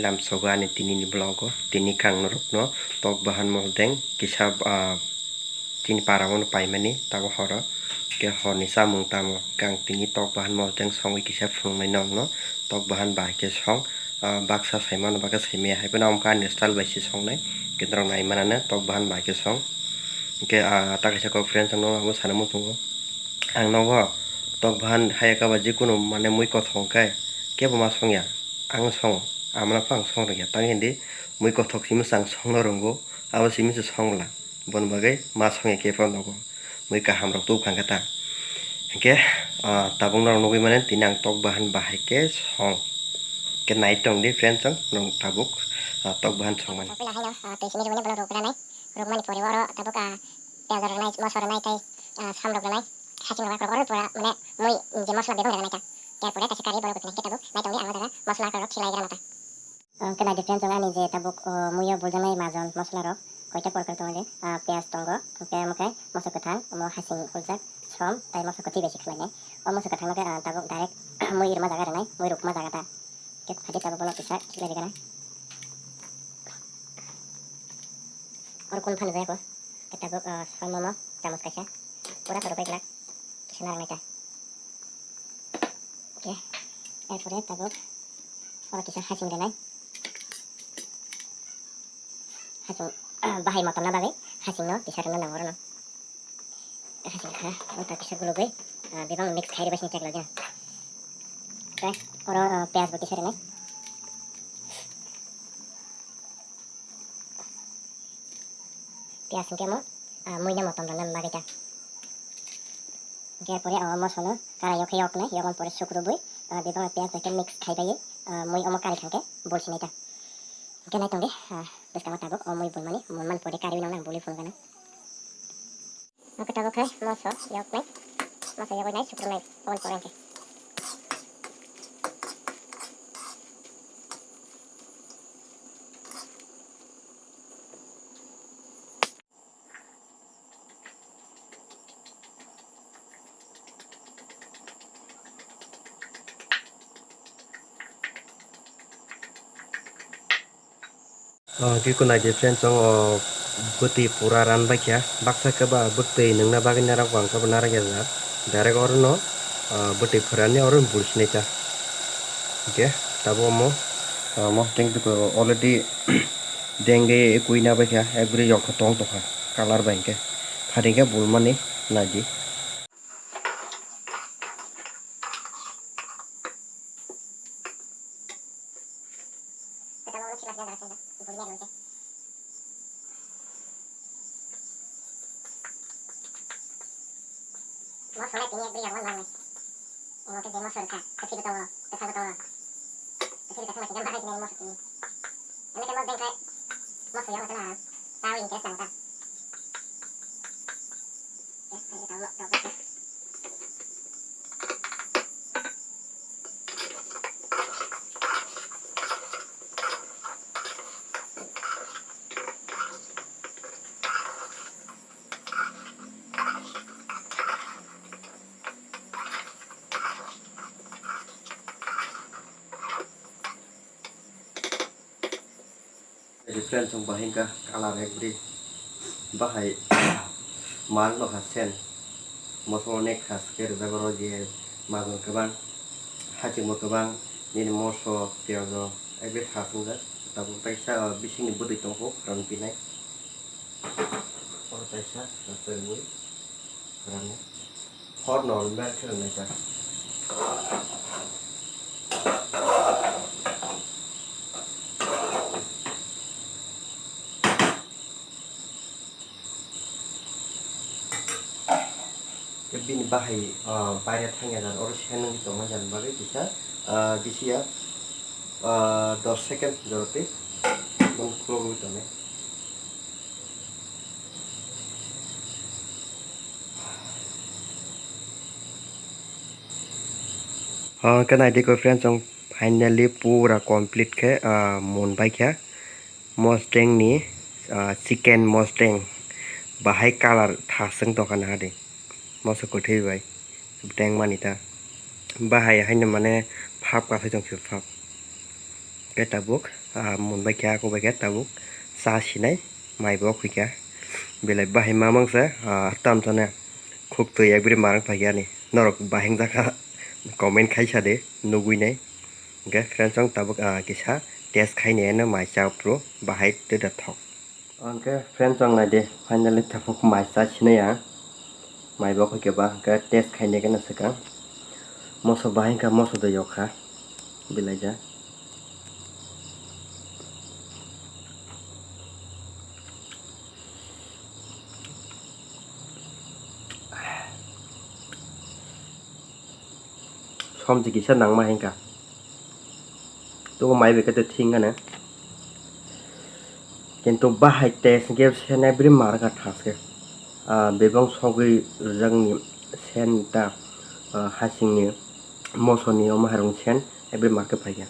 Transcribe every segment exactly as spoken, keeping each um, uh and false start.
Tamsogo ani tini ni vlog o, tini kang norok no tok bahan mosdeng kisa, ah, chini para o no paimani tamo horo. Ke horni chamung tamo kang tini tok bahan mosdeng songwi kisa phunuknai nokno tok bahan bahai khe song, ah, baksa saimano baksa saimaya hai phano amkha ani style bai se songnai. Khe norok nai manano tok bahan bahai khe song. Hwnkhe, ah, ta kaisa kok friends no abo sana muchungo. Ang nogo tok bahan haya kaba jikunu mane mui kothok khe kebo ma songya. Ang songo, amano pho ang song rwkya. Tang hindi mui kothok simi se ang songno rwngo, abo simi se song bwla. Boni bagwi ma songya khe phano nogo. Mui kaham rok tubukha khe ta. Hwnkhe, ah, tabuk norok nugwi mane tini ang tok bahan bahai khe song. Khe nai tong di friends, ang norok tabuk, ah, tok bahan songmani. Tok bahan haino, ah, twi simi rwmani bono rwgranai. Rwmani pore oro tabuk, ah, piyaj rwnai, moso rwnai tei, ah, sam rok rwnai, hasing rok oro pura mane mui je mosla bebak rwnai ta. Tar pore kaisa kari borok rwnai khe tabuk nai tongdi ang o jaga mosla rok khilai gra mata. Hwnkhe nai di friends, ani je tabuk, o, mui o buljaknai majon mosla rok koita porkar tongo de, ah, piyaj tongo, hwnkhe omo khe moso kwthang, omo hasing huljak, som tei moso kwthwi bai se khwlainai. O moso kwthang no khe, ah, tabuk direct mui rwma jaga rwnai, mui rwkma jaga ta. Khe phaidi tabuk bono kisa khilai gra. Oro kunu phano jaya kho. Khe tabuk, ah, salmomo chamus kaisa. Pura khoro bai glak. Kisa narwk nai ta. Khe, er pore tabuk oro kisa hasing rwnai. Hasing, bahai motom na bagwi hasing no kisa rwna nango oro no. Hasing kha, o ta kisa gulugwi, ah, bebak mix khai rwbai sini tek lagina. Khe, oro, ah, piyaj bo kisa rwnai. Piyaj hwnkhe omo, ah, mui no motom rwna bagwi ta. Hwnkhe pore o moso no karai o khe yoknai, yokna pore sukrubwi, ah, bebak piyaj bai khe mix khai bai, ah, mui omo kari thangkhe bul sinai ta. Hwnkhe nai tongdi, ah, bwskango tabuk o mui bulmani, bulmani pore kariui nang nang buli phunukgano. Hwnkhe tabuk khe moso yoknai, moso yogwi nai sukrunai, oboni pore hwnkhe. Oh, kiko nai je friends, ang, oh, bwtwi pura ran baikha. Baksa khe ba bwtwi nungna bagwi narwk, ang khe bo narwk ya jak. Direct oro no, ah, bwtwi phuranni oro bul sinai ta. Hwnkhe tabuk omo, ah, mosdeng already dengwi kuina baikha, ekbari yokha tong tongkha colour bai hwnkhe. Phari khe bulmani naidi. Moso na tini ekbari yokna nangnai. Emo khe je moso rwkha, kwthwi bo tongo, kwthar bo tongo. Kwthwi rwkha thangma singkhe bahai tini moso tini. Emo khe moso bengkhe moso yokna tana. Tawi interest nang ta. Difference wng bahai wngkha colour ekbri bahai. Mark no ha sen moso onek khas khe rijak oro je majang kwbang hachingbo kwbang nini moso piyaj rok ekbri khas wngjak tabuk kaisa bisingni bwtwi tongkho rang pinai oro kaisa rang. Hor no mel khe rwnai ta. Bini bahai, ah, baire thangya jan, oro se nang tongma jan bagwi kisa, ah, bisi ya, ah, dos second jorotwi, bong khulogwi tongnai. Ah, khe naidi ko friends, ang finally pura complete khe, ah, mon bai khe mosdeng ni, ah, chicken mosdeng bahai colour thaswng tongkha naha di moso kwthwi bai bwteng mani ta bahai haino mane phap kathai tong phap. Khe tabuk, ah, mun bai kha, ako bai kha tabuk cha sinai mai bo khoi kha. Belai bahai mamang se, ah, tam thane khuk twi ekbari marang phai kha ani. Norok bahai wng jakha comment khai sa de, nugui nai. Hwnkhe friends, ang tabuk, ah, kisa test khai nai, ano mai cha phuru bahai tei da thok. Hwnkhe friends, ang nai di, finally tabuk mai cha sinai ang. Mai bo khoi khe ba, hwnkhe test khai nai khe no swkang. Moso bahai wngkha, moso do yok kha. Belai ja. Somji kisa nangma hinka. Tubo mai bai khe tei thing gana. Kintu bahai test hwnkhe sena bri mar kha thaske. Ah, bebak sogwi rwjakni sen ta, ah, hasingni mosoni omo hairung sen ebri mar khe phaikha.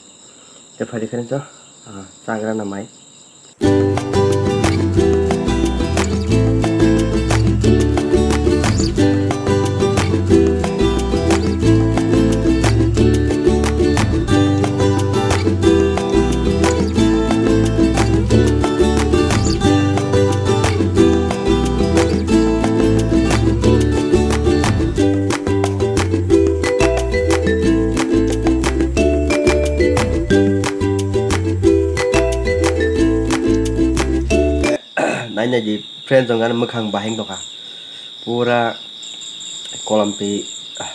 Tei phaidi khe no, ah, chagrana mai. Nai nai di friends, jong ani mwkhang bahai wng tongkha, pura kolam twi, ah,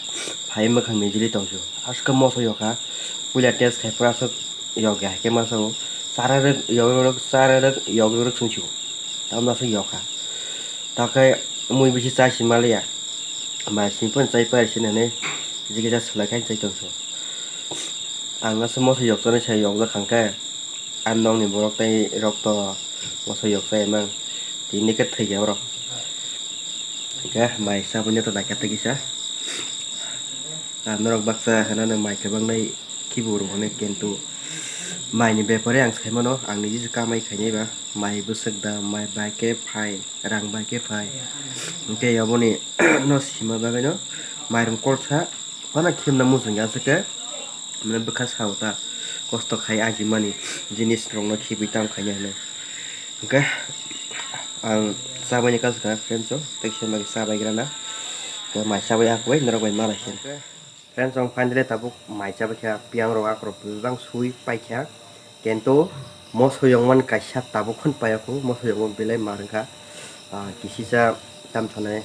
phai mwkhang mijili tongsu. Askhe moso yokha, puila test khai pura aswk yok ya, haikhe masa o chara rwk, yok rwk, chara rwk, yok rwk chwng sio. Tamno aswk yokha. Takhe mui bisi chai si maliya. Mai simi phano chai pai sini hinwi jikisa swlai khai chai tongsu. Ang aswk moso yokjaknai sai yokjak kha hwnkhe, ang nokni borok tei rok to moso yokjak emang tini khe thwikha borok. Hwnkhe mai saboni to naikha tei kisa. Ah, norok baksa hinano mai kwbang nai khibi rw hwnwi, kintu maini bepare ang sai mano, ang niji se kamai khainai ba, mai bwswk da, mai bai khe phai, rang bai khe phai. Hwnkhe aboni no sima bagwi no mairum kolsa phano khemna muchung ya se khe, mane bwkha sao ta kosto khai ajimani jinis rokno khibi tam khainai hwnwi. Hwnkhe ang chabaini kaisa friends o, tei kisa magi chabai grana. Hwnkhe mai chabai akwbai norok bai malai se. Friends, ang finally tabuk mai chabai kha, piyang rok akrok bebak sui pai kha. Kintu moso yongmani kaisa tabuk phano pai ya kho, moso yongmani belai mar wngkha. Ah, kisisa tam thane,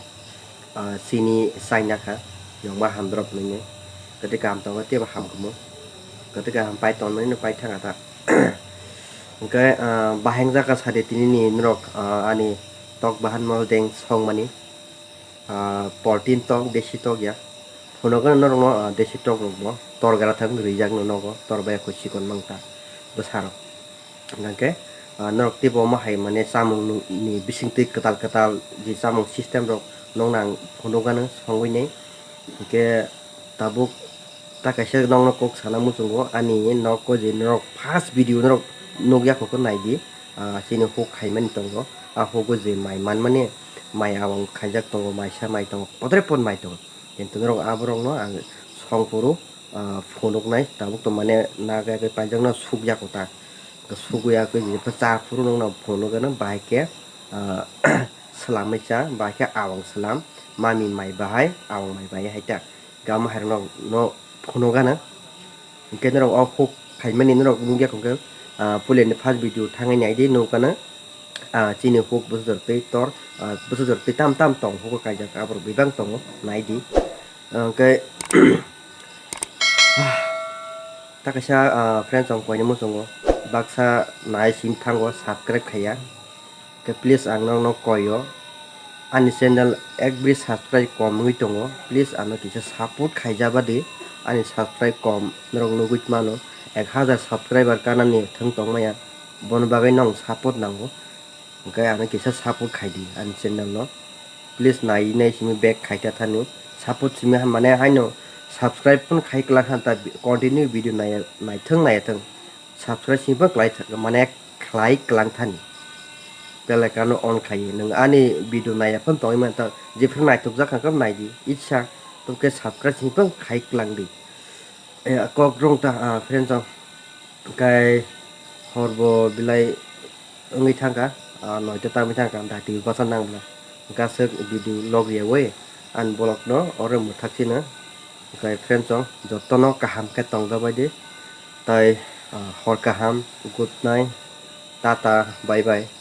ah, chini chaina kha, yongma hamdrop nini. Kwtwi kaham tongo, teibo ham kumu. Kwtwi kaham pai tongmani no pai thanga ta. Hwnkhe, ah, bahai wng jakha sadi tini ni norok, ah, ani tok bahan mol deng songmani. Ah, poltin tok, desi tok ya. Phunogo norokno, ah, desi tok rokbo tor gra thang rijak no nogo, tor bai kho chikon mang ta bwsarok. Hwnkhe, ah, norok teibo omo hai mane chamung ni bisingtwi kwtal kwtal je chamung system rok nokno ang phunukgano songwi nai. Hwnkhe tabuk ta kaisa nokno kok sana muchungo, ani nogo je norok first video norok nukya kho khe naidi, ah, chini huk khaimani tongo, ah hugo je mai manmani mai awang khaijak tongo, maisa mai tongo, podre pod mai tongo, kintu norok aborokno ang songphuru, ah, phunuknai, tabuk to mane naga khe paijakno sukya kho ta, sugwi ya khe je cha phuru nokno phunukgano bahai khe, ah, swlamwi cha, bahai khe awang swlam, mami mai bahai, awang mai bahai hai ta. Gama hai rok no phuno gana. Hwnkhe norok o huk khaimani norok nukya kho khe, ah, puilani first video thangwi naidi nukgana. Ah, chini huk bwsajwk tei tor, ah, bwsajwk tei tam tam tong hugo kaijak, aborok bebak tongo naidi. Hwnkhe ta kaisa, ah, friends rok koini muchungo baksa nai sim thango subscribe khaiya. Khe please ang nokno koi o, ani channel ekbri subscribe kom wngwi tongo, please ano kisa support khaijaba di, ani subscribe kom norok nugwi mano, ek hazar subscriber kanani thwng tongmaya, bono bagwi nong support nango, hwnkhe ano kisa support khaidi ani channel no, please nai nai simi back khaita thani, support simi mane haino subscribe phano khai kwlak kha ta continue video nai naithwng naiyathwng. Subscribe sini bo khlai tha-, mane khlai klang thani. Bell icon no on khai. Nwng ani video naiya phano tongwi mantha. Jephru naithok jak kha khe naidi. Itsa tongkhe subscribe sini bo khai klang di. Eh, kok rong ta, ah, friends rok. Kai Hor bo belai wngwi thangkha, ah, noita tangwi thangkha, daitwi bwsa nang bwla. Hwnkhe aswk video log riyawi ani vlog no oro mwthak chino. Hwnkhe friends rok jotono kaham khe tongjabai di. Tai, ah, hor kaham, good night, tata, bye bye.